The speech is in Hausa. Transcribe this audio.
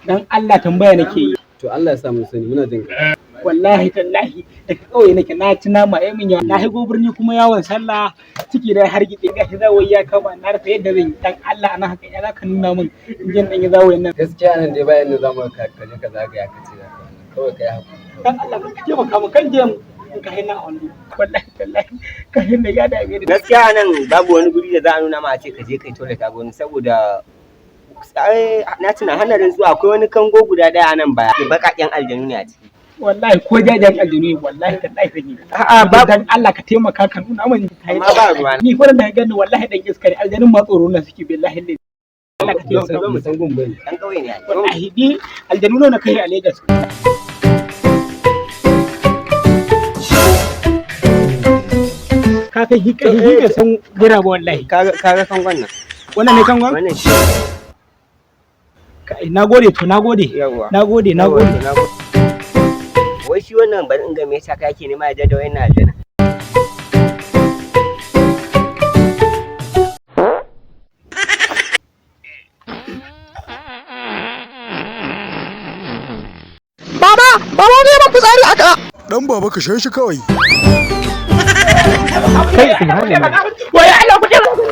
Dan Allah, tambaya nake yi. To, Allah ya sa mu sani, muna jin ka. Wallahi tallahi daga ƙauye nake, na ci nama ya min yawa. Na shigo birni kuma yawon sallah, ciki da har gitse, gashi zawayi ya kama, na rasa yadda zan yi. Dan Allah, ana haka ya zaka nuna min in je in yi zawayin nan? Gaskiya nan dai bayan da zamu ka je ka zagaya ka ce za ka wannan. Kawai kai hakuri. Dan Allah ka taimaka min, kan je in ka hinna a wando. Wallahi tallahi ka hinna ya dame ni. Gaskiya nan babu wani guri da za a nuna ma a ce ka je kai toilet a gurin, saboda ai na tuna hanarin zuwa akwai wani kango guda ɗaya a nan baya, baƙaƙen aljanu ne a ciki. Wallahi ko jajayen aljanu ne, wallahi tallahi zan yi. A'a, babu. Dan Allah ka taimaka ka nuna min. Amma ba ruwa. Ni fa da gani wallahi dan iska ne, aljanun ma tsoro na suke, billahi lillahi. Allah ka Bai taimaka san min. bai san gun bane. Dan ƙauye ne ai. Wallahi ni aljanu nawa na kai a Lagos? Ka san hi bai san jira ba wallahi. Kaga kangon nan? Wannan ne kangon? Wannan shi. Kai, nagode, to nagode. Yawwa. Nagode, nagode. Wai shi wannan, bari in ga me yasa ka yake nema ya da wayannan aljana. Baba, baba, ne ban fitsari aka. Dan baba, ka shi kawai. Kai, subhanallah, wai Allah ku taimaka.